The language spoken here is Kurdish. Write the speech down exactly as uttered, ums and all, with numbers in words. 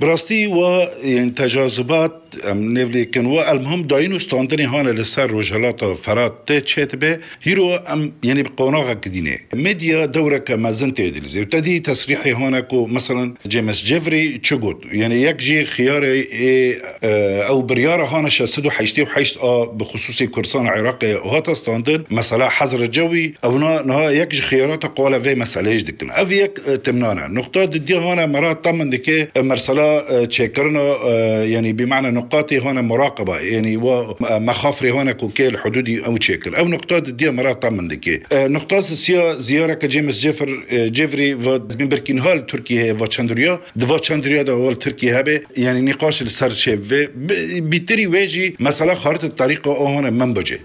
Bi rastî wa, yên tecazubat, em nêvlêkin wa elmuhim dayîn û standinê hane li ser Rojhilata Ferat tê çêdibe. Hîro em, yanî bi qonaxek dînê. Medya dewreke mezin tê dilîzê. Û te dî tesrîhê hane ku, meselan, James Jeffrey çi got? Yanî yek jî xiyarê ê, e, ew biryara hane şeş sed û heştê û heşt a bi xisûsê Kurdistanê Iraqê hate standin, mesela Hezre Cewî, ew na, niha yek ji xiyarata qala vê meseleyê jî dikin. Ev yek, e, timnane. Nuqta didiya hane mera temin dike, e, mersela, e, çêkirina, e, yanî bi mane nuqatê hane muraqeba, yanî wa, e, mexafrê hane ku kê li hududî ew çêkir. Ew nuqta didiya mera temin dike. E, nuqta sisiya ziyareke James Jeffrey, e, Jeffrey va dizmin berkînha li Tirkiyê heye va çend riya, di va çend riya de wa li Tirkiyê hebe, yanî nîqaş li ser çê bibe. Bi-, bîtirî wê jî mesela xarit tarîqa o hane min bicê.